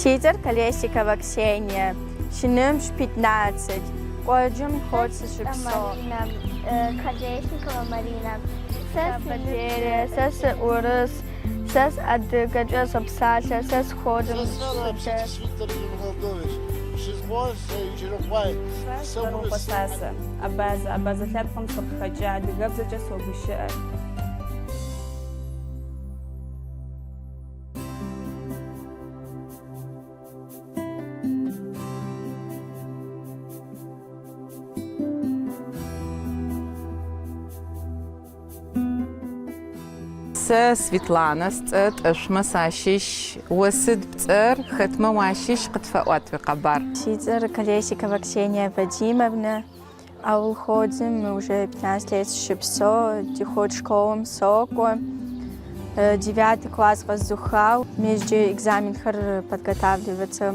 Си цӏэр Колесникова Ксения, си ныбжь 15, къуаджэм Ходз сыщыпсэу. Марина, Колесникова Марина. Сэ Валерия, сэ сыурыс, сэ адыгэкӏэ сопсалъэ, сэ Ходзым Сэ Виктор Ермолович, Щызгъуэщ, Инджырыкъуай, Сэ Вэрокъуэ Сасэ, абазэ, абазэ лъэпкъым сыкъыхэкӏа, адыгэбзэкӏэ согушыӏэ. Сэ Светланэ сцӏэ, Тӏэшъумэ сащыщ. О сыд пцӏэр, хэтмэ уащыщ, къытфэӏуат уикъэбар. Си цӏэр Колесникова Ксения Вадимовна. Аул Ходзым уже 15 лет сыщыпсэу, ди Ходз школым сокӏуэ. Девятый класс къэзухау, мис иджы экзаменхэр подготавливаться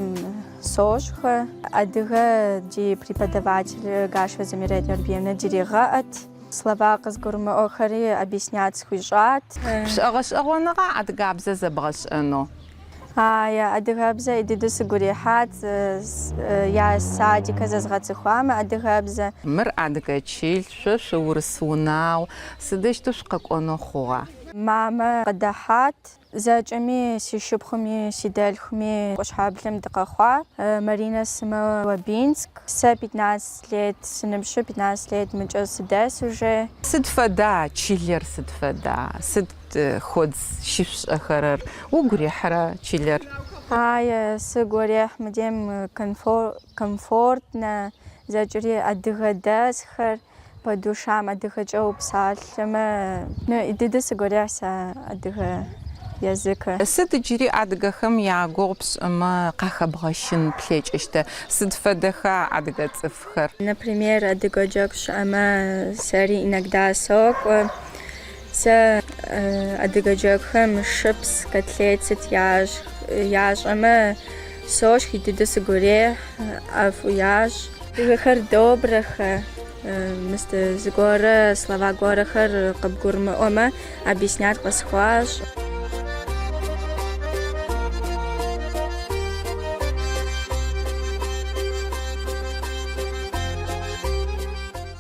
сощӏхэ. Адыгэ ди преподаватель Гашева Замирет Нурбиевна диригъэӏэт. Слова къызгурымыӏуэхэри объяснять схуищӏат. Пшӏогъэшӏэгъоныгъа адыгабзэ зэбгъэшӏэнэу? Ае, адыгэбзэ ӏей дыдэу сыгу ирихьат, я садикэ зэзгъэцӏыхуамэ адыгэбзэ. Мыр адыгэ чыл, шъо шъуурыс унагъу, сыдэущтэу шъукъэкӏонэу хъугъа? Мамэ къыдэхьат, зэкӏэми си шыпхъуми си дэлъхуми Куэшхьэблэм дыкъэхъуа, Маринэ сымэ Лабинск. Сэ 15 лет сыныбжьу, 15 лет мыкӏэ сыдэс уже. Сыд фэда чылэр, сыд фэда? Сыд Ходз щышъушӏэхэрэр? Угу рихьырэ чылэр? Ае, сыгу орехь, мыдем комфортнэ, зэкӏэри адыгэ дэсхэр, по душам адыгэкӏэ упсалъэмэ, ну, ӏей дыдэу сыгу орехь сэ адыгэ языкыр. Сыд джыри адыгэхэм ягугъу пшӏымэ къахэбгъэщын плъэкӏыщта? Сыд фэдэха адыгэ цӏыфхэр? Например, адыгэ джэгу щыӏэмэ, сэри иногда сокӏуэ. Сэ адыгэ джэгухэм шыпс, котлет сыт ящӏэмэ, сошх, ӏей дыдэу сыгу ирехь, ӏэфӏу ящӏ. Адыгэхэр добрэхэ, мыст зыгуэрэ слова гуэрэхэр къыбгурымыӏуэмэ, объяснять къысхуащӏ.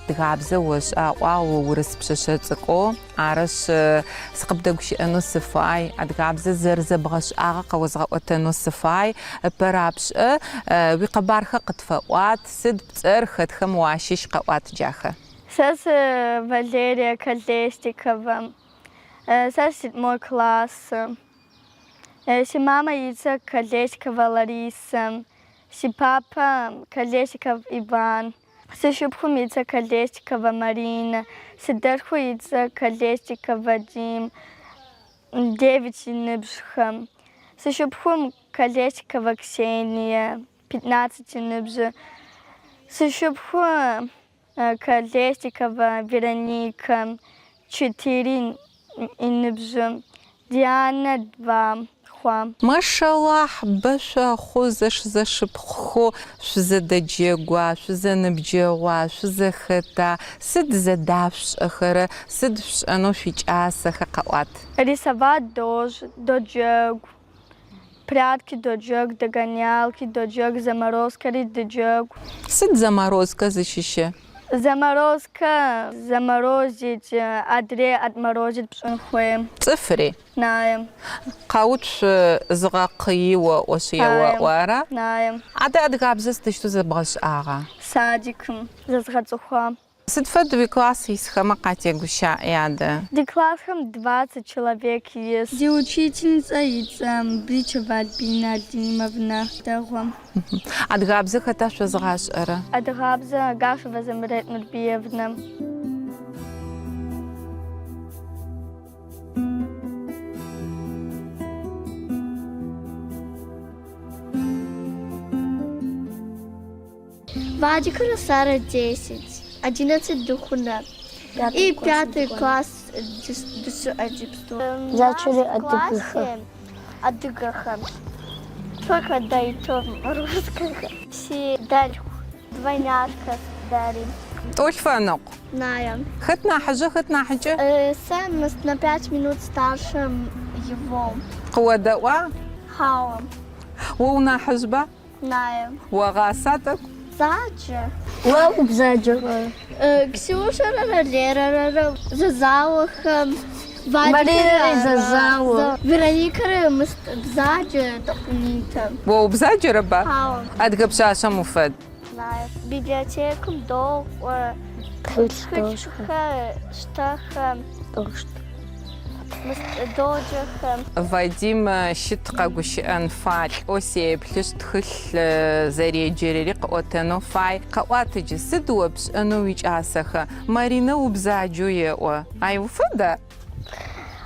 Адыгабзэ ошӏэ аӏуагъ о урыс пшъэшъэ цӏыкӏоу, арышъ, сыкъыбдэгущыӏэнэу сыфай, адыгабзэ зэрызэбгъэшӏагъэ къэозгъэӏотэнэу сыфай, ыпэ рапшӏэ уикъэбархэр къытфэӏуат, сыд пцӏэр, хэтхэм уащыщ, къэӏуат джахэ. Сэ сы Валерия Колесниковам. Сэ седьмой класс. Си мамэ и цӏэр Колесникова Лариса. Си папэ Колесников Иван. Си шыпхъум и цӏэр Колесникова Маринэ. Си дэлъху и цӏэр Колесников Вадим. 9 и ныбжьхэм. Си шыпхъум Колесникова Ксения, 15 и ныбжьы. Си шыпхъу Колесникова Вероникэ, 4 и ныбжьы. Дианэ 2 хъуа. Машалахь, бэ шъохъу, зэш-зэшыпхъухэу шъузэдэджэгуа, шъузэныбджэгъуа, шъузэхэта, сыд зэдашъушӏэхэрэ, сыд шъушӏэнэу шъуикӏасэхэ къэӏуат. Рисовать дощӏ, доджэгу, прятки доджэгу, догонялки доджэгу, заморозкэри дыджэгу. Сыд заморозкэ зыщыщэ? Заморозкэ, заморозить, адрей отморозить пщӏын хуей. Цӏыфри? Нае. Къэуцу зыгъэкъыи оӏошъ еоӏо, ара? Нае. Адэ адыгабзэ сыдэущтэу зэбгъэшӏагъа? Садикым зэзгъэцӏыхуа. Сыд фэд уикласс исхэмэ къатегущаӏи адэ? Ди классхэм 20 человек ис. Ди учительницэ и цӏэм Бричева Альбина Алимовна дэгъуэ. Адыгабзэ хэта шъозыгъашӏэрэ? Адыгабзэ Гашева Замирет Нурбиевна. Вадикрэ Сарэ 10, 11 дыхъунэ. И пятый класс дыщыӏэ иджыпсту. Зэкӏэри адыгэхэр. Адыгэхэм. Только да и то русских. Си дэлъху двойняшка дэри. Тӏолъфэныкъу. Нае. Хэт нахьыжъа, хэт нахьыкӏэ? Сэ на 5 минут старше его. Къыодэӏуа? Хьауэ. О унахьыжъба? Нае. Огъаса тӏэкӏу? Бзаджэ. О убзаджэба? Ксюшэрэ Лерэрэ зэзауэхэм. Маринэри зэзауэ. Вероникэрэ мыст бзаджэ тӏэкӏунитэ. О убзаджэрэба? Хьау. Адыгэ пшъашъэм уфэд. Нае. Библиотекым докӏо. Тхылъ дошхэ. Тхылъхэр щтэхэм. Дошт. Мыст доджэхэм. Вадим щыт къэгущыӏэн фалӏэу сеплъышъ, тхылъ зэреджэрэри къыӏотэнэу фай. Къэӏуат иджы, сыд о пшӏэнэу уикӏасэхэ? Маринэ убзаджэу еӏо. Ай уфэда?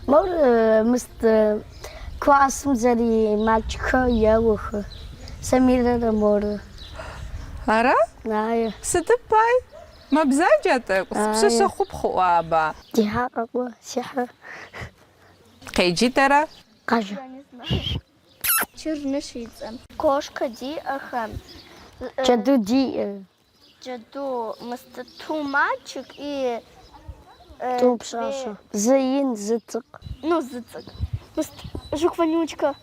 Мор мыст классым зэри мальчикхэр еохэ. Самирэрэ морэ. Ара? Нае. Сыдым пай? Мэбзаджа тӏэкӏу, сыпшъэшъэ хъупхъ ыӏуаба? Ди хьэ къэкӏо, си хьэ. Къеджи тэра? Къажэ. Чырныш и цӏэм. Кошкэ диӏэхэм. Джэду диӏэ. Джэду мыст тӏу мальчик и Тӏу пшъашъэ. Зы ин, зы цӏыкӏу. Ну, зы цӏыкӏу. Мыст жук вонючка.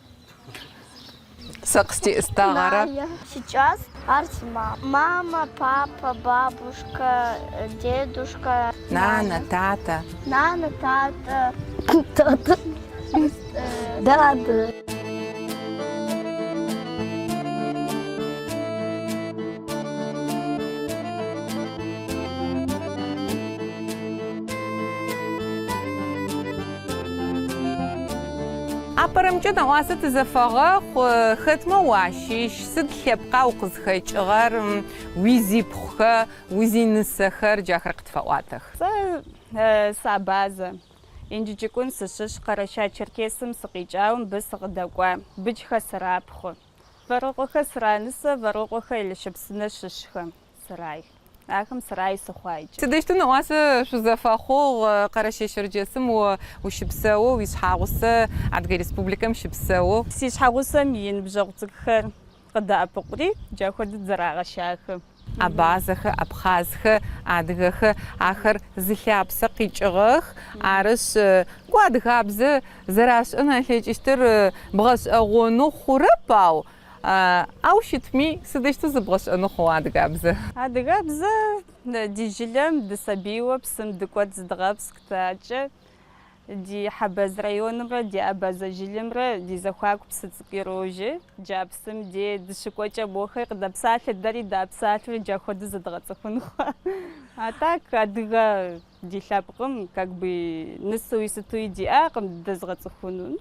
Сэ къыстеӏыстагъ, ара? Сейчас ар си мама. Мама, папа, бабушка, дедушка. Нанэ, татэ. Нанэ, татэ. Татэ. Дадэ. Апэрэмкӏэ нэӏуасэ тызэфэгъэхъу, хэтмэ уащыщ, сыд лъэпкъа укъызхэкӏыгъэр, уизипхъухэ, узинысэхэр, джахэр къытфэӏуатэх. Сэ сыабазэ. Инджыджыкӏун сыщыщ, Къэрэщай-Черкесым сыкъикӏауэ мыбы сыкъыдэкӏуа. Быджхэ сырапхъу. Вэрокъуэхэ сыранысэ, Вэрокъуэхэ Елыщэпсынэ щыщхэ сырай. Ахэм сырай сыхъуа иджы. Сыдэущтэу нэӏуасэ шъузэфэхъугъ, Къэрэщэй-Щэрджэсым о ущыпсэоу, уишъхьагъусэ Адыгэ Республикэм щыпсэоу? Си щхьэгъусэм и ныбжьэгъу цӏыкӏухэр къыдэӏэпыкъури, джа хуэдэу дызэрагъэшахэ. Абазэхэ, абхъазхэ, адыгэхэ ахэр зы лъапсэ къикӏыгъэх. Арышъ, кӏо адыгабзэ зэрашӏэн алъэкӏыщтыр бгъэшӏэгъонэу хъурэп, ау ау щытми, сыдэущтэу зэбгъэшӏэнэу хъугъэ адыгабзэ? Адыгэбзэ ди жылэм дысабийуэ псым дыкӏуэт зыдгъэпскӏт акӏэ. Ди Хьэбэз районымрэ ди Абазэ жылэмрэ ди зэхуаку псы цӏыкӏу ирожэ. Джа псым де дыщыкӏуэкӏэ мохэр къыдэпсалъэ, дэри дапсалъэри джа хуэдэу зэдгъэцӏыхун хъуа. А так адыгэ ди лъэпкъым как бы нысэуи сытуи диӏакъым дэзгъэцӏыхуну. Ну,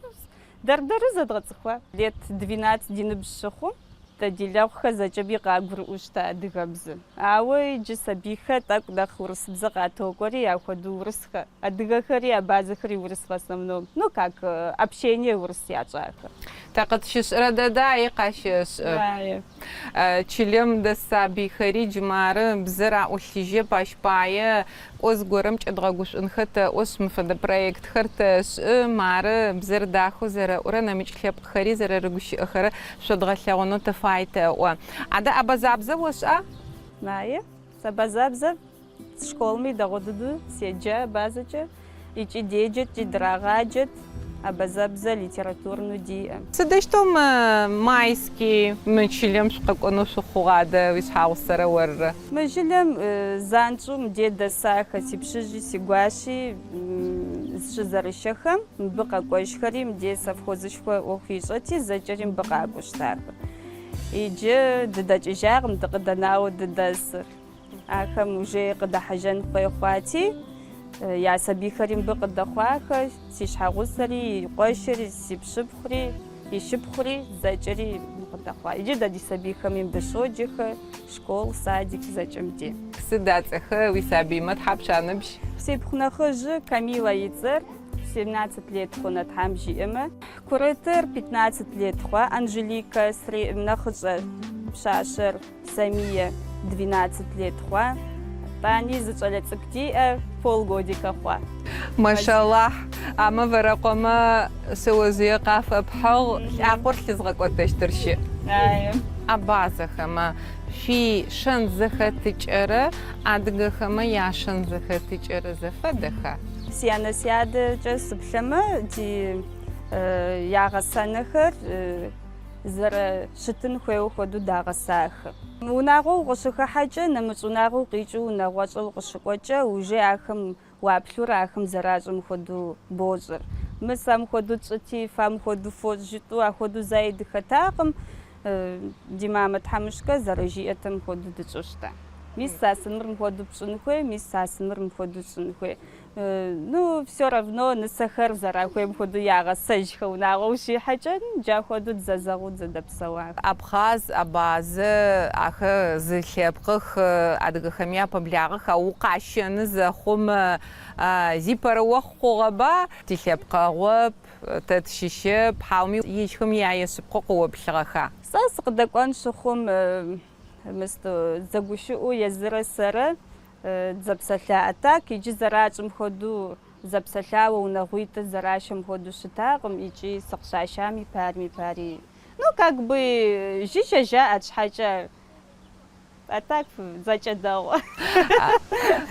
дэр-дэру зэдгъэцӏыхуа. Лет двенадцать ди ныбжь щыхъум, дэ ди лэгъухэр зэкӏэми къагурыӏуэу щыта адыгэбзэ. Ауэ иджы сабийхэр тӏэкӏу нэхъ урысыбзэ къатокӏуэри, яхуэдэу урысхэ. Адыгэхэри абазэхэри урыс в основном. Ну, как общение урыс ящӏахэр. Тэ къытщышӏырэ дэдэ аи къащэшӏы. Чылэм дэс сабыйхэри джы мары бзэр аӏулъыжьэп, ащ пае кӏо зыгорэм кӏэдгъэгушӏунхэ тэӏошъ, мы фэдэ проектхэр тэшӏы, мары бзэр дахэу зэрэӏурэ нэмыкӏ лъэпкъхэри зэрэрыгущыӏэхэрэр шъодгъэлъэгъунэу тыфай тэӏо. Адэ абазабзэ ошӏа? Нае, сэ абазабзэ школми дэгъуэ дыдэу седжа абазэкӏэ, икӏи деджэт, икӏи драгъаджэт, абазэбзэ литературнэу диӏэ. Сыдэущтэу мы Майский мы чылэм шъукъэкӏонэу шъухъугъа адэ уишъхьагъусэрэ оррэ? Мы жылэм занщӏэу мыдей дэсахэ си пщыжьи си гуащи зыщызэрыщэхэм, мыбы къэкӏуэжхэри мыдей совхозышхуэ ӏуэху ищӏэти, зэкӏэри мыбы къакӏуэу щытахэ. Иджы дыдэкӏыжакъым, дыкъыдэнауэ дыдэсыр. Ахэм уже къыдэхьэжэн хуей хъуати, я сабийхэри мыбы къыдэхъуахэ, си щхьэгъусэри, и къуэшри, си пщыпхъури, и шыпхъури, зэкӏэри къыдэхъуа. Иджы дэ ди сабийхэми мыбы щоджэхэ, школ, садик зэкӏэ мыдей. Сыд ацӏэхэ уисабыймэ тхьапш аныбжь? Си пхъу нэхъыжьы Камила и цӏэр, 17 лет хъунэ Тхьэм жиӏэмэ. Курытыр 15 лет хъуа, Анжеликэ нэхъыщӏэ пщащэр. Самие двенадцать лет хъуа, тӏани зы щӏалэ цӏыкӏу диӏэ, полгодика хъуа. Машаллахь, амэ Вэрэкъомэ шъэожъые къафэпхьыгъ, лӏакъор лъызгъэкӏотэщтыр щыӏ. Абазэхэмэ шъуи шэн зэхэтыкӏэрэ адыгэхэмэ яшэн зэхэтыкӏэрэ зэфэдэха? Си анэ си адэкӏэ сыплъэмэ, ди ягъэсэнэхэр. Зэрэщытын хуейуэ хуэдэу дагъэсахэ. Унагъуэ укъыщыхыхьэкӏэ, нэмыщӏ унагъуэ укъикӏыу унагъуэщӏэ укъыщыкӏуэкӏэ, уже ахэм уаплъурэ ахэм зэращӏым хуэдэу бощӏыр. Мыс амхуэдэу тщӏыти, фэ амхуэдэу фощӏ жытӏэу ахуэдэу зэи дыхэтакъым. Ди мамэ тхьэмыщкӏэ зэрыжиӏэтэм хуэдэу дытщӏу щыта. Мис асы мыр мыхуэдэу пщӏын хуей, мис асы мыр мыхуэдэу тщӏын хуей. Ну, все равно нысэхэр зэрахуейм хуэдэу ягъэсэжхэ унагъуэ ущихьэкӏэ, джа хуэдэу дызэзэгъыу дызэдэпсэуа. Абхъаз, абазэ, ахэр зы лъэпкъых, адыгэхэми апэблагъэх, ау укъащэны зэхъум зи пэрыохъу хъугъэба? Тилъэпкъэгъоп, тэ тщыщэп, хьауми ежьхэм яе шъыпкъэу къыоплъыгъэха? Сэ сыкъыдэкӏуэн щыхъум, мыст зэгущыӏэу езырэ сэрэ Дзэпсэлъа а так, иджы зэращӏым хуэдэу зэпсэлъауэ унагъуитӏыр зэрашэм хуэдэу щытакъым икӏи сыкъыщашам и парми пари. Ну, как бы жыжьэ жаӏэт щхьэкӏэ, а так зэкӏэ дэгъуэ.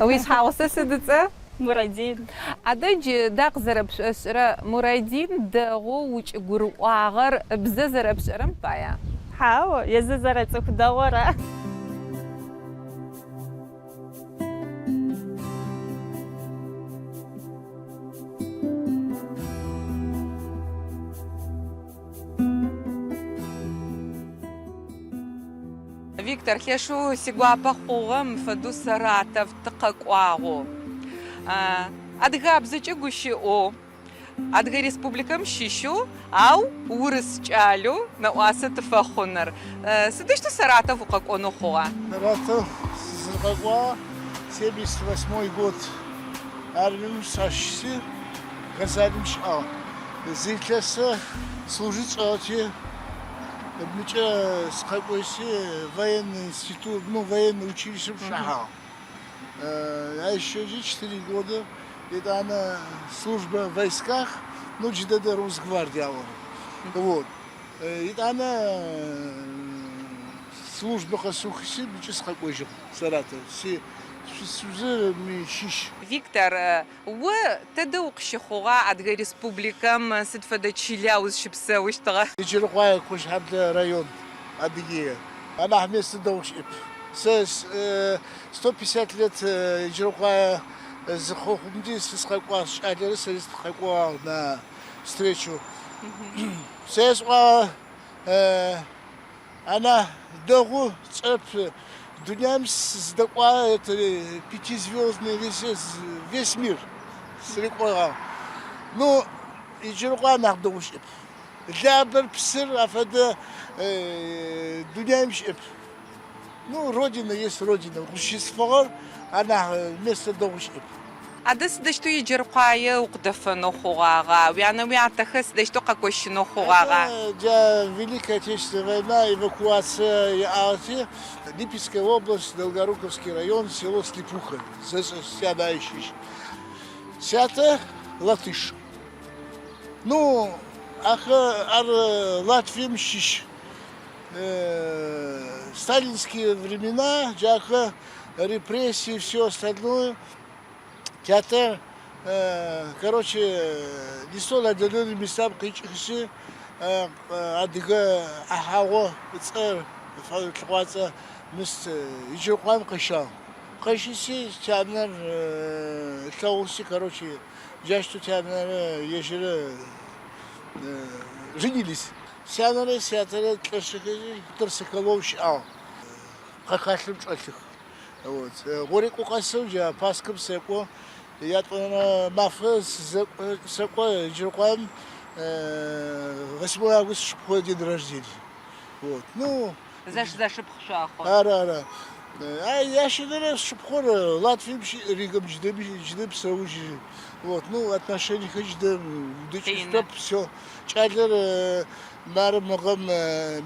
Уи щхьэгъусэ сыд ыцӏэ? Мурадин. Адэ джы да къызэрэпшӏошӏырэ, Мурадин дэгъоу укӏыгурыӏуагъэр ыбзэ зэрэпшӏэрэм пая? Хьауэ, езыр зэрыцӏыху дэгъуэра. Виктор, лъэшэу сигуапэ хъугъэ мыфэдэу Саратов тыкъэкӏуагъэу. Адыгабзэкӏэ гущыӏэу. Адыгэ Республикэм щыщэу, ау урыс кӏалэу нэӏуасэ тыфэхъуныр. Сыдэущтэу Саратов укъэкӏонэу хъугъа? Саратов сызэрыкъэкӏуагъэр 78 год армием сащыси Казаным щыӏагъ. Зы илъэсэ служить сшӏыгъэти, мыкӏэ сыкъэкӏощти военный институт, ну военный училищем сычӏэхьагъ. А еще 4 года етӏанэ служба в войсках, ну джыдэдэ Росгвардия Вот. Етӏанэ служба къэсыухыси мыкӏэ сыкъэкӏожьыгъ Саратов. Си шъузыр мы щыщ. Виктор, о тэдэ укъыщыхъугъа Адыгэ Республикэм, сыд фэдэ чыла узщыпсэущтыгъэ? Еджэрыкъуае Кощхьэблэ район, Адыгея. Анахь место дэгъу щыӏэп. Сэ 150 лет Еджэрыкъуае зыхъухъумди сыкъэкӏуагъ, сикӏалэрэ сэри сыкъэкӏуагъ на встречу. Сэ сӏуагъэ анахь дэгъу цӏэп дунаим сыздэкӏуагъэ это пятизвездный весь весь мир сырыкӏогъагъ. Ну, Еджэрыкъуае анахь дэгъу щыӏэп. Лабэр, псыр афэдэ дунаим щыӏэп. Ну, родина есть родина. Укъыщыслъфыгъэр анахь место дэгъу щыӏэп. Адэ сыдэущтэу Еджэркъуае укъыдэфэнэу хъугъагъа? Уянэ-уятэхэр сыдэущтэу къэкощынэу хъугъагъа? Джа Великая Отечественная война, эвакуация иӏагъэти, Липецкая область, Долгоруковский район, село Слепуха, сянэ щыщ. Сятэ латыш. Ну, ахэр ар Латвием щыщ. Сталинские времена, джахэ репрессии, все остальное. Тятэ, короче, не столь отдаленным местам къикӏыхыси, адыгэ ӏахьагъо ыцӏэр, лъэкъуацӏэ мыст Еджэркъуаем къыщагъ. Къыщыси тянэр ылъэгъуси, короче, джащтэу тянэрэ ежьырэ женились. Сянэрэ сятэрэ лӏэшъэхэри хутор Соколов щыӏагъ. Къэхалъэм чӏэлъых. Вот. Гъорекӏо къэсэу джа Пасхэм сэкӏо. Ятӏонэрэ мафэ сэкӏо Еджэркъуаем 8 август сшыпхъу день рождения. Вот. Ну, Зэш-зэшыпхъу шъохъу. Ары, ары. Ящэнэрэ сшыпхъур Латвием щыӏ, Ригэм джыдэми джыдэм псэужьы. Вот, ну, отношениехэр джыдэм дэкӏыщтэп, все. Кӏалэр мары мыгъэм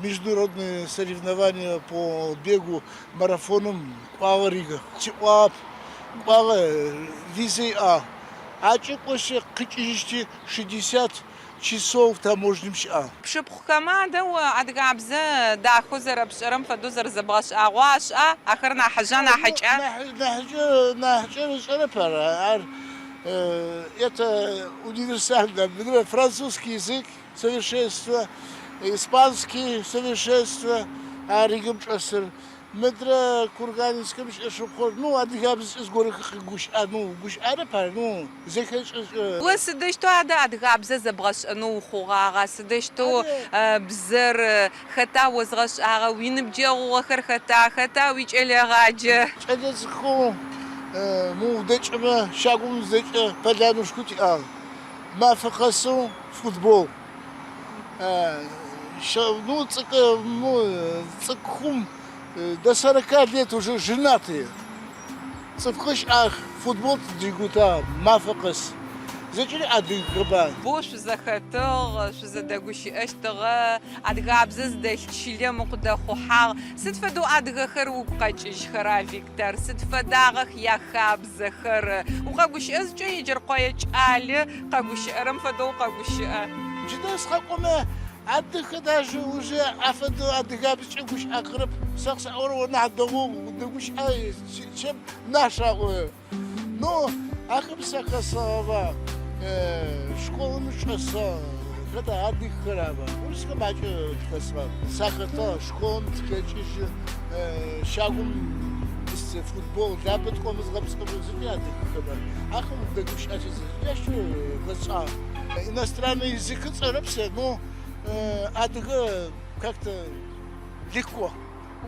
международные соревнования по бегу марафоным кӏуагъэ Ригэ. Тиӏуагъэп, кӏуагъэ, визэ иӏагъ. Акӏэ кӏощи къикӏыжьыщти 60 часов таможнем щыӏагъ. Пшыпхъухэмэ адэ о адыгабзэ дахэу зэрэпшӏэрэм фэдэу зэрэзэбгъэшӏагъэу ашӏа? Ахэр нахьыжъа, нахьыкӏа? Нахьыкӏэ, нахьыкӏэр ышӏэрэп ар. Ар это универсально. Французский язык, совершенство. Испанский совершенство Ригэм чӏэсыр. Мыдрэ Курганинскэм щыӏэ шыпхъур, ну, адыгабзэкӏэ зыгорэ къэгущыӏэ, ну, гущыӏэрэп ар, ну, зэхэшӏэшӏэ. О сыдэущтэу адэ адыгабзэ зэбгъэшӏэнэу ухъугъагъа? Сыдэущтэу бзэр хэта озгъэшӏагъэ? Уиныбджэгъугъэхэр хэта? Хэта уикӏэлэегъаджэ? Кӏэлэцӏыкӏоу мы удэкӏымэ, щагум зэкӏэ полянушку тиӏагъ. Мафэ къэсэу футбол. Ну, цӏыкӏухум до 40 лет уже женатые. Цӏыфхэр щыӏэх, футбол тыджэгутагъ мафэ къэс. Зэкӏэри адыгэба. Боу шъузэхэтыгъ, шъузэдэгущыӏэщтыгъэ, адыгабзэ зыдэлъ чылэм укъыдэхъухьагъ. Сыд фэдэу адыгэхэр угу къэкӏыжьхэра, Виктор? Сыд фэдагъэх яхабзэхэр? Укъэгущыӏэ зыкӏэ Еджэркъое кӏалэ къэгущыӏэрэм фэдэу укъэгущыӏэ. Джы нэс къакӏомэ, адыгэхэр даже уже афэдэу адыгабзэкӏэ гущыӏэхэрэп. Сэ къысаӏорэр о нахь дэгъоу удэгущыӏэ, чем наш аӏо. Но ахэм сахэсыгъэба, школым чӏэсыгъ, хэта адыгэхэр аба, урысхэм макӏэ тхэсыгъэр. Сахэтыгъ, школым тыхэкӏыжьы, щагум футбол, Лабэ тыкӏомэ зыгъэпскӏымэ зэкӏэ адыгэхэба. Ахэм удэгущыӏэкӏэ джащтэу къэсшӏагъ. Иностранный язык сшӏэрэп сэ, но адыгэ как-то легко.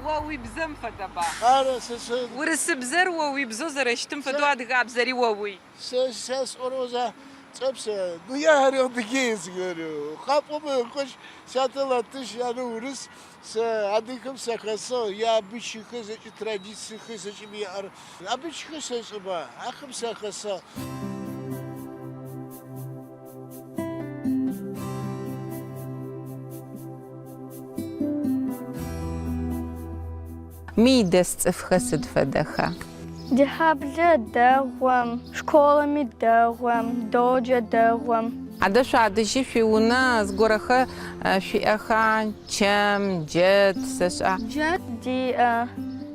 О уибзэм фэдэба? Ары, сэ сэ. Урысыбзэр о уибзэу зэрэщытым фэдэу адыгабзэри о уий. Сэ сэ сӏорэу за цӏэп сэ, ну я говорю адыгеец говорю. Къапӏомэ хоть сятэ латыш, янэ урыс, сэ адыгэхэм сахэсыгъ, яобычайхэр зэкӏэ традициехэр зэкӏэми яӏэр. Обычайхэр сэшӏэба, ахэм сахэсыгъ. Мый дэс цӏыфхэр сыд фэдэха? Ди хьэблэ дэгъуэм, школами дэгъуэм, доджэ дэгъуэм. Адэ шъуадэжьи шъуиунэ зыгорэхэр шъуиӏэха? Чэм, джэд, сэшӏа? Джэд диӏэ,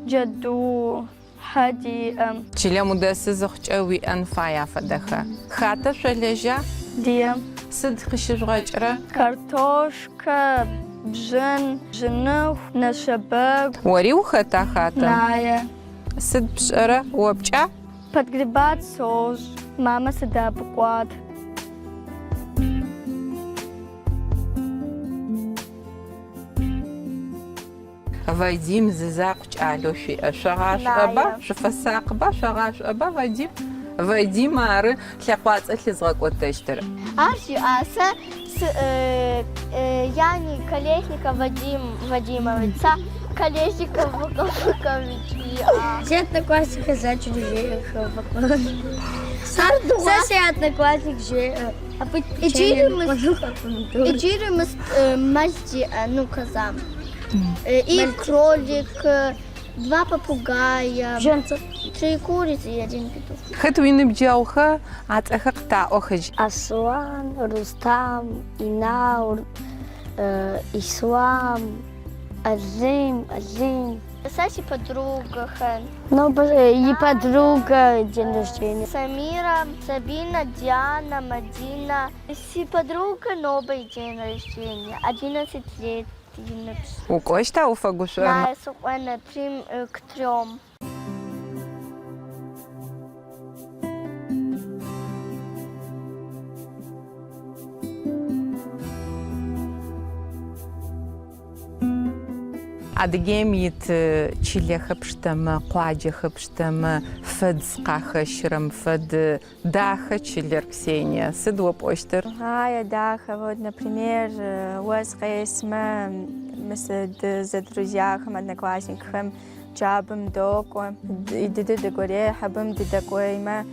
джэду, хьэ диӏэ. Чылэм удэсы зыхъукӏэ уиӏэн фай афэдэхэ. Хатэ шъолэжьа? Диӏэ. Сыд къыщыжъугъэкӏырэ? Картошкэ, бжьын, бжьыныху, нэшэбэгу. Ори ухэта хатэм? Нае. Сыд пшӏэрэ? Опкӏа? Подгребать сощӏ. Мамэ сыдэӏэпыкъуат. Вадим зы закъу кӏалэу шъуиӏэ. Шъогъашӏоба? Шъуфэсакъба? Шъогъашӏоба, Вадим? Вадим ары лъэкъуацӏэ лъызгъэкӏотэщтыр. Ар жиӏа сэ я не Колесников Вадим Вадимович, сэ Колесников Выковыкович жиӏа. Си одноклассникхэр зэкӏэри жеӏэ Сэ си одноклассник жеӏэ. Абы Иджыри мэл диӏэ, ну, коза. И кролик, два попугая, три курицы и один петух. Хэт уиныбджэгъухэр ацӏэхэр къытаӏохыжь. Аслан, Рустам, Инал, Ислам, Алим, Алим. Сэ си подругэхэр. Нобэ и подруга день рождения. Самира, Сабина, Диана, Мадина. Си подруга нобэ и день рождения. 11 лет. Укӏощта уфэгушӏомэ? Нае сыкӏуэнэ трим к трем. Адыгеим ит чылэхэр пштэмэ, къуаджэхэр пштэмэ, Фэдз къахэщырэм фэд дахэ чылэр, Ксения. Сыд о пӏощтыр? Ае, дахэ. Вот, например, ос къесмэ, мы зэдрузьяхэм, одноклассникхэм джабым докӏуэ, и дыдэ дыгурехь, абым дыдэкӏуеймэ,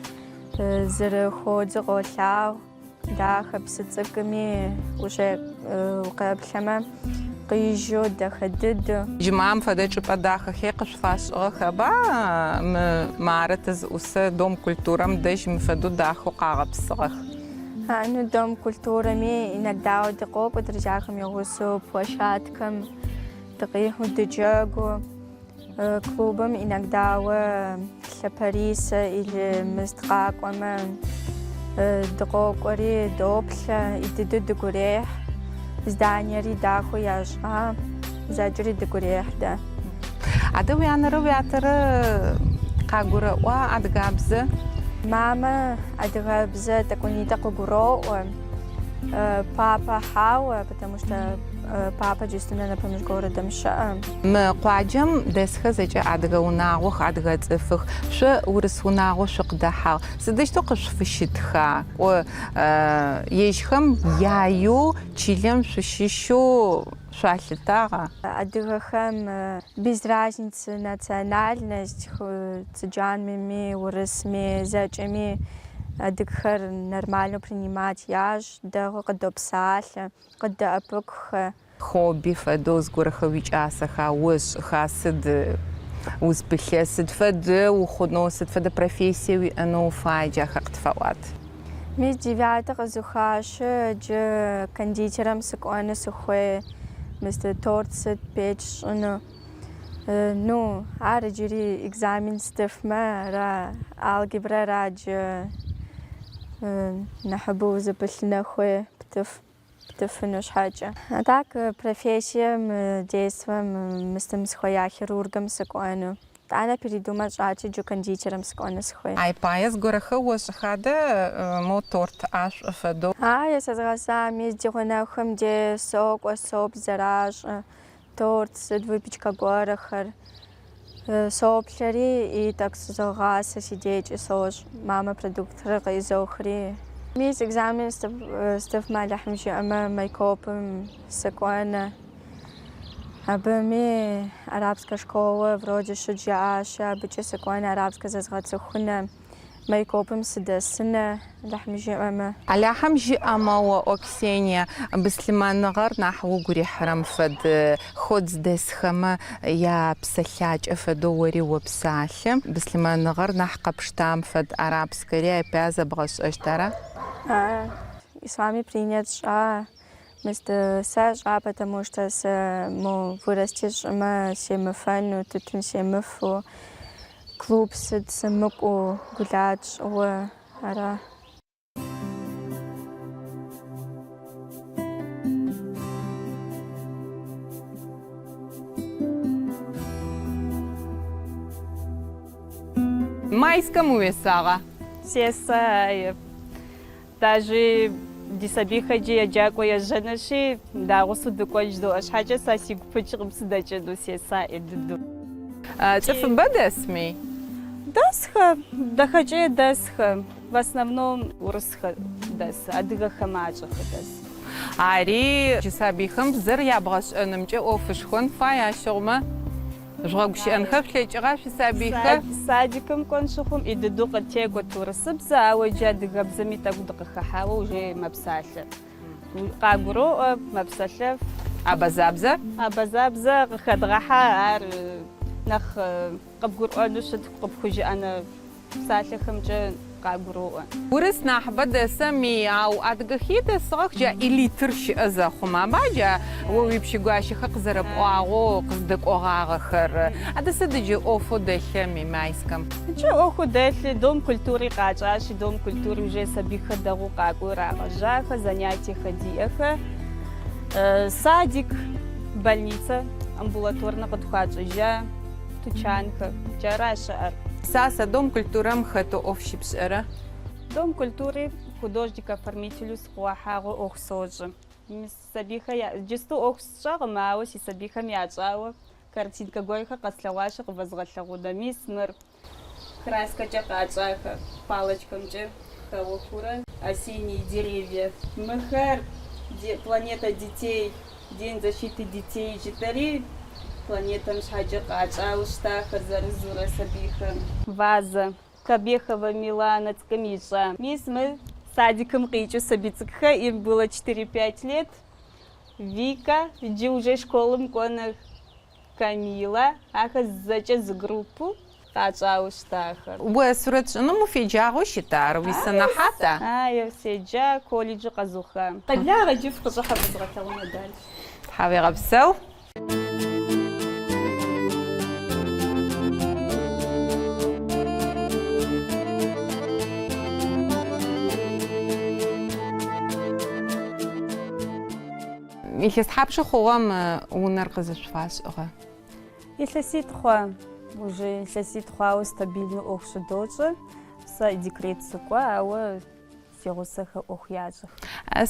зэрыходзы къолъагъу. Дахэ псы цӏыкӏуми уже укъэплъэмэ, къижьу дахэ дыдэу. Джы мам фэдэ чӏыпӏэ дахэхи къышъуфашӏыгъэхэба? Мы мары тызыӏусэ Дом культурэм дэжь мы фэдэу дахэу къагъэпсыгъэх. Ну, Дом культурэми иногда дыкъокӏуэ друзьяхэм я гъусэу площадкэм дыкъихьу дыджэгу. Клубым иногдауэ Лъапэрисэ или Мыст къакӏуэмэ, дыкъокӏуэри доплъэ, и дыдэу дыгурехь. Зданиери дахэу ящӏа, зэкӏэри дигу ирехь дэ. Адэ уянэрэ уятэрэ къагурэӏуа адыгабзэ? Мамэ адыгэбзэ тӏэкӏунитӏэ къыгуроӏуэ. Папэ хьауэ, потому что папэ иджысту напэмыщӏ городым щыӏэ. Мы къуаджэм дэсхэр зэкӏэ адыгэ унагъох, адыгэ цӏыфых. Шъо урыс унагъо шъукъыдэхьагъ. Сыдэущтэу къышъуфыщытха? Кӏо, ежьхэм яеу чылэм шъущыщэу шъуалъытагъа? Адыгэхэм без разницы национальность, цыджанми, урысми, зэкӏэми адыгхэр нормально принимать ящӏ, дэгъуэу къыдопсалъэ, къыддэӏэпыкъухэ. Хобби фэдэу зыгорэхэр уикӏасэха, ошӏыха, сыд узпылъэ, сыд фэдэ ухъунэу, сыд фэдэ профессие уиӏэнэу уфай, джахэр къытфэӏуат. Мис девятэ къэзухащи, иджы кондитерым сыкӏуэну сыхуей, мис торт сыт печь сщӏыну. Ну, ар иджыри экзамен стыфмэ, ара, алгебрэра иджы нэхъыбэу узыпылъынэ хуей птыф. Птыфыну щхьэкӏэ. А так, профессием, детствэм мыстым сыхуея хирургым сыкӏуэну. Итӏанэ передумать сщӏати, иджы кондитерым сыкӏуэну сыхуей. Ай пае зыгорэхэр ошӏыха адэ мо торт ӏашӏу фэдэу? Ае, сэзгъэса, мис ди гъунэгъухэм де сокӏуэ, соплъ зэращӏы, торт, сыт выпечкэ гуэрэхэр. Соплъэри и тӏэкӏу сызогъасэ, си декӏи сощӏ, мамэ продуктыр къызохри. Мис экзамен стыфмэ, Алыхьым жиӏэмэ, Майкопым сыкӏуэнэ. Абыми арабскэ школэ вроде щыт жаӏащи, абыкӏэ сыкӏуэнэ, арабскэ зэзгъэцӏыхунэ. Майкопым сыдэсынэ, Алыхьым жиӏэмэ. Алахьым жиӏэмэ, оӏо, Ксения, быслъымэныгъэр нахь угу рихьырэм фэд, Ходз дэсхэмэ япсэлъакӏэ фэдэу ори опсалъэ, быслъымэныгъэр нахь къэпштам фэд, арабскэри айпя зэбгъэшӏэщт, ара? А, ислами принять сщӏа, мис сэ сщӏа, потому что сэ мо вырасти сщӏымэ семыфэну, тутын семыфу. Клуб сыт сымыкӏуэу, гулять сщӏыуэ ара. Майскэм уесагъа? Сеса, даже ди сабийхэр иджы еджакӏуэ ежьэнущи, дагъусэу дыкӏуэн жыдоӏэ щхьэкӏэ сэ сигу пыкӏкъым сыдэкӏыну, сеса ӏей дыдэу. Цӏыфыбэ дэсми? Дэсхэ, дахэкӏей дэсхэ, в основном урысхэ дэс, адыгэхэ мащӏэхэ дэс. Ари джы сабыйхэм бзэр ябгъэшӏэнымкӏэ ӏофышхон фай ащыгъумэ. Жъугъэгущыӏэнхэ шъулъэкӏыгъа шъуисабыйхэр? Садикым кӏуэн щыхъум ӏей дыдэу къытекӏуэт урысыбзэ, ауэ иджы адыгэбзэми тӏэкӏу дыкъыхыхьауэ уже мэпсалъэ. Къагуроӏуэ, мэпсэлъэф. Абазабзэ? Абазабзэ къыхэдгъэхьа, ар нэхъ къыбгурыӏуэну щыт, къыпхужыӏэнэ Псалъэхэмкӏэ къагуроӏуэ. Урыс нахьыбэ дэсэми, ау адыгэхи дэсыгъэх джа элитыр щыӏэ зэхъум, аба джа о уипщыгуащэхэр къызэрэпӏуагъэу къыздэкӏогъагъэхэр. Адэ сыд иджы ӏофэу дэлъэ ми Майскэм? Иджы ӏуэхуу дэлъы, Дом культуры къащӏащи, Дом культуры уже сабийхэр дэгъуэу къакӏуэу ирагъэжьахэ, занятиехэр диӏэхэ. Садик, больницэ, амбулаторнэ къытхуащӏыжа. Тучанхэр, джара щыӏэр. Саса, Дом культурэм хэтэу ӏоф щыпшӏэрэ? Дом культуры художник-оформителю сыкъыуахьагъэу ӏуэху сощӏы. Мис сабийхэр я... Иджысту ӏуэху сщӏэкъым, ауэ си сабийхэм ящӏауэ картинкэ гуэрхэр къэслъэгъуащи къывэзгъэлъэгъунэ. Мис мыр краскэкӏэ къащӏахэр, палочкэмкӏэ хэуэхурэ осенние деревья. Мыхэр планета детей. День защиты детей жытӏэри, планетэм щхьэкӏэ къащӏауэ щытахэр зэрызурэ сабийхэм. Вазэ. Кабехова Милана цӏыкӏум ищӏа. Мис мы садикым къикӏыу сабий цӏыкӏухэ, им было четыре-пять лет. Вика, иджы уже школым кӏуэныр. Камила, ахэр зэкӏэ зы группу къащӏауэ щытахэр. О сурэт шӏыным уфеджагъэу щыта, ар уисэнэхьата? Ае, седжа, колледжи къэзуха. Къеблагъэ иджы фыкъыщӏыхьэ фызгъэлъэгъуну дальше. Тхьауегъэпсэу. Илъэс тхьапшы хъугъэ мы унэр къызышъуфашӏыгъэ? Илъэситӏ хъуа, уже илъэситӏ хъуауэ стабильно ӏуэху щыдощӏэ. Сэ декрет сыкӏуэ, ауэ си гъусэхэр ӏуэху ящӏэх.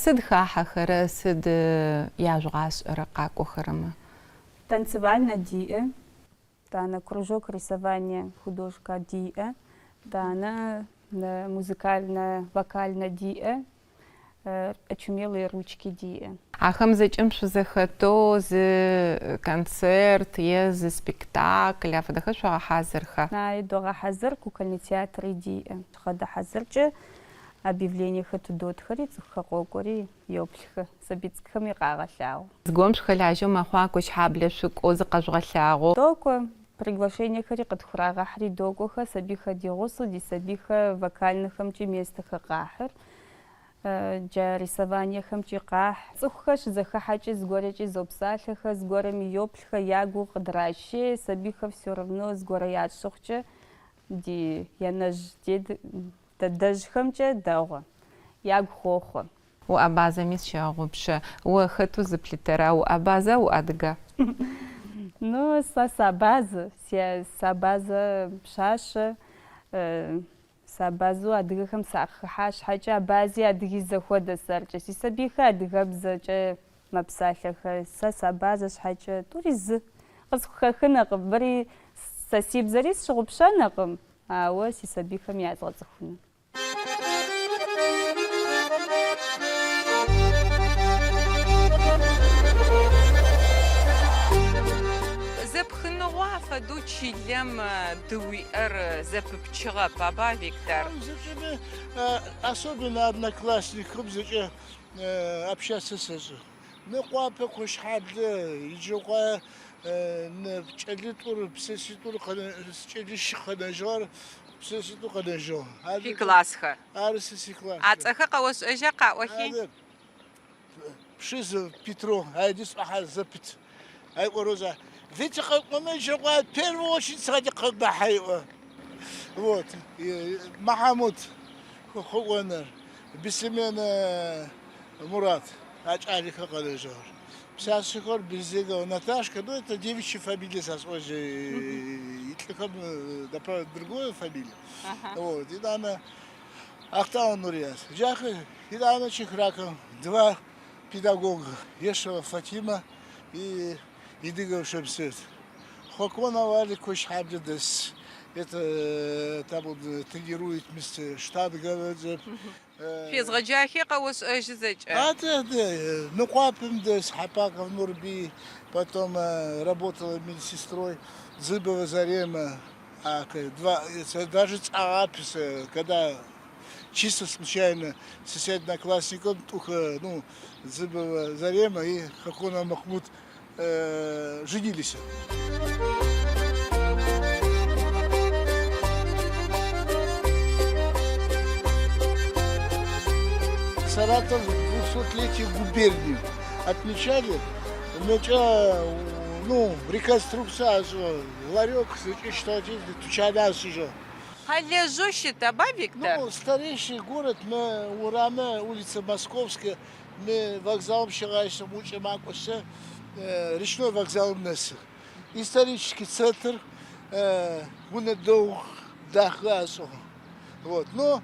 Сыд хахьэхэрэ, сыд яжъугъашӏэрэ къакӏохэрэмэ? Танцевальнэ диӏэ, тӏанэ кружок рисования художка диӏэ, тӏанэ музыкальнэ, вокальнэ диӏэ, Очумелые ручки диӏэ. Ахэм зэкӏэм шъузэхэтэу зы концерт е зы спектакль афэдэхэр шъогъэхьазырха? Аи, догъэхьазыр, кукольный театри диӏэ. Щыдгъэхьазыркӏэ объявлениехэр тыдотхэри, цӏыхухэр къокӏуэри йоплъхэ, сабий цӏыкӏухэми къагъэлъагъу. Зыгорэм шъухэлажьэу мэхъуа, Кощхьаблэ шъукӏоу зыкъэжъугъэлъагъоу? Докӏуэ, приглашениехэри къытхурагъэхьри докӏуэхэ, сабийхэр ди гъусэу, ди сабийхэр вокальныхэмкӏи местэхэр къахьыр, джа рисованиехэмкӏи къахь. Цӏыхухэр щызэхыхьэкӏи зыгуэрэкӏи зопсалъэхэ, зыгуэрэми йоплъхэ, ягу къыдращей, сабийхэр все равно зыгуэрэ ящӏ щыхъукӏэ ди янэжь дед дадэжьхэмкӏэ дэгъуэ, ягу хохъуэ. Уабазэми сщэгъупшэ. О хэтэу зыплъытэра, уабаза, уадыга? Ну, сэ сабазэ, сабазэ пщащэ, сабазэу адыгэхэм сакъыхыхьа щхьэкӏэ абази адыги зэхуэдэ сэркӏэ. Си сабийхэр адыгэбзэкӏэ мэпсалъэхэ, сэ сабазэ щхьэкӏэ тӏури зы. Къысхухэхынэкъым, мыри сэ си бзэри сщыгъупщэнэкъым, ауэ си сабийхэм язгъэцӏыхуну. Зэпхыныгъэу афэдэу чылэм дыуиӏэр зэпыпчыгъэп, аба, Виктор? Зэкӏэми, особенно одноклассникхэм зэкӏэ общаться сэшӏы. Мыекъуапэ, Кощхьаблэ, Еджэркъуае кӏэлитӏур, пшъэшъитӏур, кӏэлищ къэнэжьыгъэр, пшъэшъитӏур къэнэжьыгъ. Шъуиклассхэр? Ары сэ сикласс. Ацӏэхэр къэошӏэжьа, къаӏохи? Ары, Пшыз Петро, айди сӏохьэ зэпыт. Ай ӏорэу Витя къэкӏомэ Еджэркъуае первый очередь сыгъэди къэбахьэ иӏо. Вот, Махьамут Хъокӏоныр, Бислъымен Мурат, а кӏалэхэр къэнэжьыгъэр. Пшъашъэхэр Безегова Наташка, ну это девичья фамилия сасӏожьы, илӏыхэм другая фамилия. Вот, етӏанэ Ахтау Нурияс. Джахэр, етӏанэ Чихраков, два педагога, Ешева Фатима и Идыгов Шамсет. Хоконов Алик Кощхьаблэ дэс. Это там он тренирует вместе штанга. Шъуезгъэджахи къэошӏэжьы зэкӏэ. Адэ, Мыекъуапэм дэс Хьапаков Нурбий, потом работала медсестрой Дзыбова Зарема. Два, даже цӏагъапис, когда чисто случайно с одноклассником туха, ну, Дзыбова Зарема и Хакона Махмуд женились. Саратов 200-летие губернии отмечали. Ну, реконструкция, ларек, тучан ашӏыжьыгъ. Къэлэжьэу щытэба, Виктор? Ну, старейший город, мы урамы, улица Московская, мы вокзалым щыгъащтым укӏэ макӏошъы, речной вокзалым нэсы. Исторический центр, унэ дэгъу дахэ ашӏыгъ. Вот. Но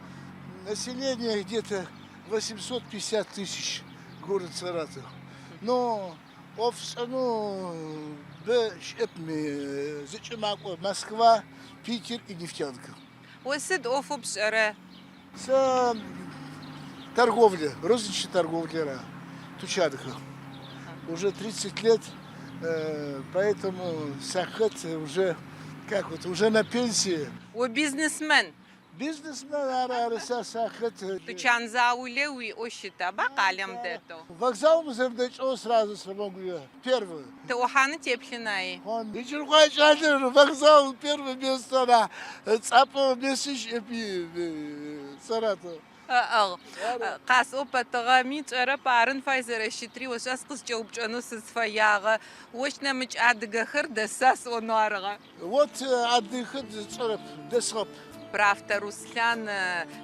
население где-то 850 тысяч город Саратов. Но ӏофшӏэнэу бэ щыӏэп мы зэкӏэ макӏо Москва, Питер и нефтянка. О сыд ӏофэу пшӏэрэ? Сэ торговля, розничная торговля тучанхэр. Уже 30 лет, поэтому сахэт уже, как вот, уже на пенсии. О бизнесмен. Бизнесмен ары, ары, сэ сахэт. Тучан заулэ уиӏэу щытэба къалэм дэтэу? Вокзалым зэрыдэкӏэу сразу смогу первый. Тыӏухьаны теплъынай. Еджэркъуае кӏалэр вокзал первое место на цӏапӏэ место щыӏэпи Саратов. Ыӏыгъ. Къасӏоу пэтыгъэми тшӏэрэп арын фай зэрэщытри, ошӏа сыкъызкӏэупчӏэнэу сызфэягъэ. Ощ нэмыкӏ адыгэхэр дэса сӏонэу арыгъэ. Вот адыгэхэр тшӏэрэп, дэсыгъэп. Брафтэ Руслъан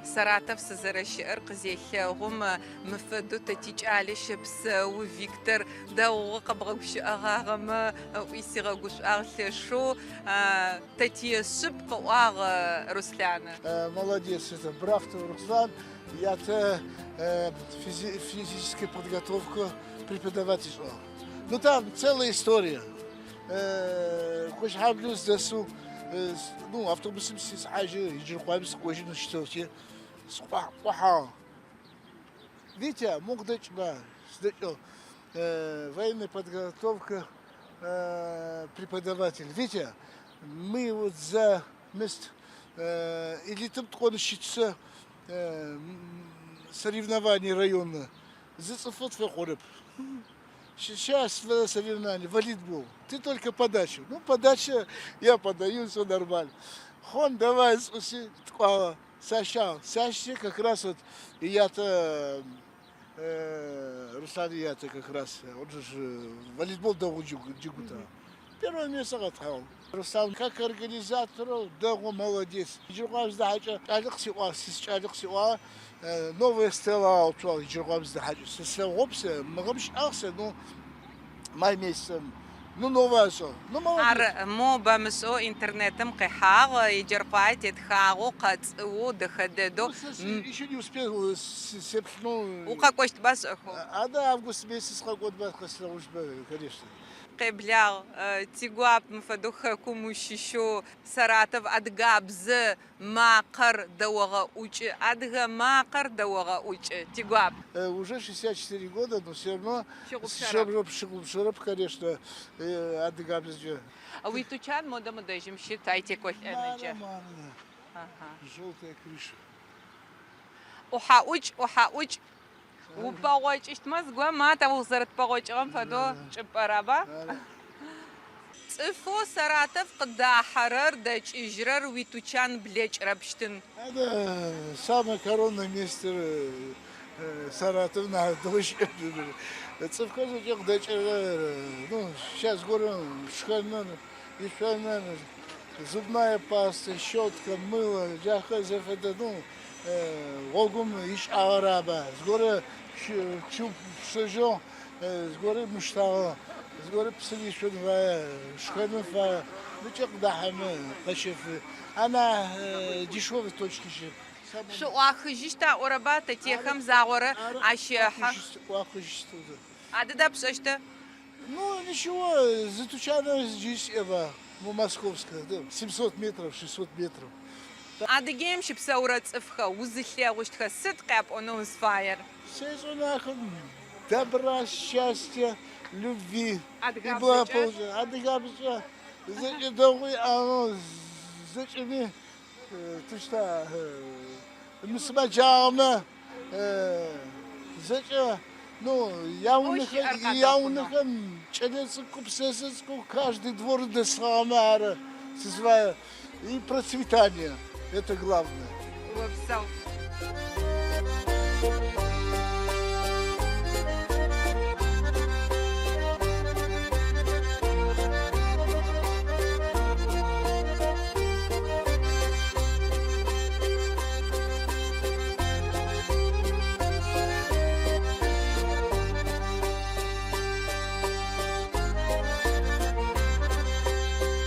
Саратов сызэрэщыӏэр къызелъэгъум, мы фэдэу тэ тикӏалэ щэпсэу, Виктор дэгъугъэ къэбгъэгущыӏэгъагъэмэ ыӏуи сигъэгушӏуагъ лъэшэу. Тэ тие шъыпкъ, къыӏуагъ Руслъан. Молодец, это Брафтов Руслан, ятэ физическая подготовка преподавать ышӏыгъ. Ну там целая история. Кощхьаблэу сыдэсэу, ну автобусым сисхьажьы, Еджэркъуаем сыкӏожьынэу щытыгъти, сыкъухьагъ. Витя, мо къыдэкӏба, сыдэкӏыгъ. Военная подготовка преподаватель. Витя, мы вот за мест элитым тыкӏон щытсэ соревнование районное. Зы цӏыфэу тфэхъурэп. Сейчас соревнование, волейбол. Ты только подачу. Ну, подача, я подаю, все нормально. Хъун, давай, сӏуси, тӏуагъэ. Сащагъ. Сащи как раз вот, и я-то, Руслан и я-то как раз, он же волейбол дэгъу джэгута. Первое место къэтхьыгъ. Руслан как организатор дэгъу, молодец. Еджэркъуаем зыдэхьакӏэ кӏалэ къысиӏуагъ, сис кӏалэ къысиӏуагъ, новая стела агъэуцуагъ Еджэркъуаем зыдэхьакӏэ. Сэ слъэгъугъэп сэ, мыгъэм щыӏагъ сэ, ну, май месяцем. Ну, новая ашӏыгъ. Ну, молодец. Ар мо бэмышӏэу интернетым къихьагъ, Еджэркъуае тетхагъэу, къэцӏыоу, дэхэ дэдэу. Ну, сэ еще не успел сеплъынэу. Укъэкӏощтба шӏэхэу? Адэ август месяц сыкъэкӏонба, къэслъэгъущтба, конечно. Къеблагъ, тигуап мы фэдэу хэкум ущыщэу Саратов адыгабзэ макъэр дэогъэӏукӏы, адыгэ макъэр дэогъэӏукӏы, тигуап. Уже 64 года, но все равно Пщыгъупшэрэп. Пщыгъупшэрэп, конечно, адыгабзэкӏэ. Уитучан модэ мыдэжьым щыт, ай текӏолӏэныджэ. Мары, мары, желтая крыша. ӏухьаӏукӏ, ӏухьаӏукӏ. Упэгъокӏыщтмэ зыгорэм ма тэ узэрэтпэгъокӏыгъэм фэдэу чӏыпӏэраба? Цӏыфэу Саратов къыдахьэрэр, дэкӏыжьырэр уитучан блэкӏырэпщтын. Это самое коронное место Саратов на дождь. Цӏыфхэр зэкӏэ къыдэкӏырэр, ну, сейчас горэм шхэныр, ишъоныр, зубная паста, щетка, мыло, джахэр зэфэдэ, ну, гъогум ишӏагъэраба. Зыгорэ чъыжьыгъ, зыгорэ мыштагъэ, зыгорэ псыр ишъон фае, шхэнын фае, мыкӏэ къыдахьэмэ къэщэфы. Анахь дешевый точки щыт. Шъуӏуахыжьыщт аӏорэба тэтехэм загъорэ ащехьэх. ӏуахыжьыщт. Адыда пшӏэщта? Ну, ничего, за тучаном здесь Эва, ну, московская, да, 700 метров, 600 метров. Адыгеим щыпсэурэ цӏыфхэр узылъэгъущтхэр сыд къяпӏонэу узфаер? Сезонахом добра, счастья, любви и Адыгабзэкӏэ? благополучия. Адыгабзэкӏэ зэкӏэ дэгъуи, ано зэкӏэми тышта мысымэджагъэмэ зэкӏэ ну яунэхэм щыӏэр къадэхъунэу. яунэхэм кӏэлэцӏыкӏу, пшъэшъэ цӏыкӏу каждый двор дэсыгъэмэ ары сызфае. И процветание, это главное. Опсэу.